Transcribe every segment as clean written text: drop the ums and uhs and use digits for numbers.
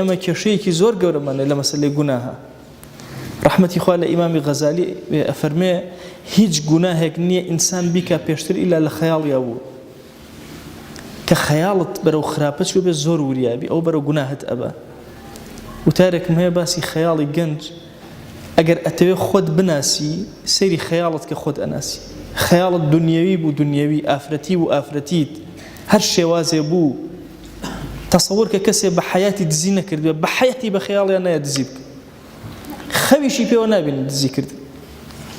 ئێمە کێشەیەکی زۆر گەورەمان هەیە لە مەسەلەی گوناهە. ڕەحمەتی خوا لە ئیمامی غەزالی بێ ئەفەرمێ هیچ گوناهێک نییە ئینسان بیکا پێشتر ئیلا لە خەیاڵیا بوو. کە خەیاڵت بەرەو خراپە چووبێ زۆر وریابی ئەو بەرەو گوناهت ئەبا. وتارێکم هەیە باسی خەیاڵی گەنج ئەگەر ئەتەوێ خۆت بناسی سەیری خەیاڵت کە خۆت ئەناسی. خەیاڵت دونیەوی بوو دونیەوی، ئافرەتی بوو ئافرەتیت، هەر شێوازێ بوو تەسەور کە کەسێ بە حەیاتی دزی نەکردبێ بە حەیاتی بە خەیاڵیان نایە دزی بکە خەویشی پێوە نابین دزی کرد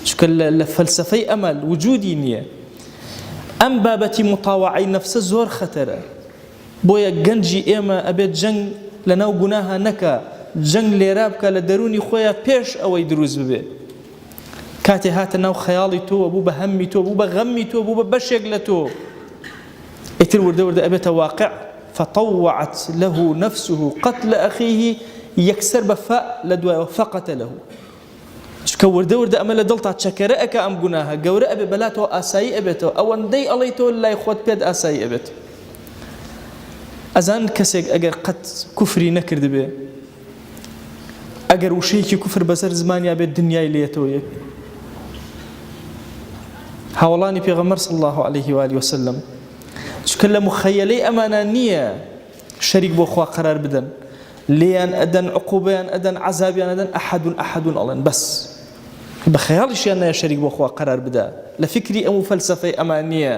چونکە لە فەلسەفەی ئەمە وجودی نییە ئەم بابەتی متاوعەی نەفسە زۆر خەتەرە بۆیە گەنجی ئێمە ئەبێت جەنگ لەناو گوناها نەکا جەنگ لێرا بکە لە دەرونی خۆیان پێش ئەوەی دروست ببێ کاتێ هاتە ناو خەیاڵی تۆوە بوو بە هەممی تۆ بوو بە غەممی تۆ بوو بە بەشێک لە تۆ ئیتر وردە وردە ئەبێتە واقع، فطوعت له نفسه قتل اخیه، یەکسەر بە فاء لە دوایەوە فقتله، چونکە وردە وردە ئەمە لە دڵتا چەکەرە ئەکا ئەم گوناهە گەورە ئەبێ بەلاتەوە ئاسایی ئەبێتەوە ئەوەندەی ئەڵێی تۆ لای خۆت پێت ئاسایی ئەبێت. ئەزان کەسێک ئەگەر قەت کوفری نەکردبێ ئەگەر وشەیەکی کوفر بەسەر زمانیا بێت دنیای لێتەوە یەک هاوەڵانی پێغەمبەر صلی الله علیه و آله وسلم چونکە لە مخەیەلەی ئەمانە نییە شەریک بۆ خوا قەرار بدەن لێیان ئەدەن عقوبەیان ئەدەن عەزابیان ئەدەن ئەحەدون ئەحەدون ئەڵێن بەس بە خەیاڵیشیان نایە شەریک بۆ خوا قەرار بدا لە فکری ئەم و فەلسەفەی ئەمان نییە.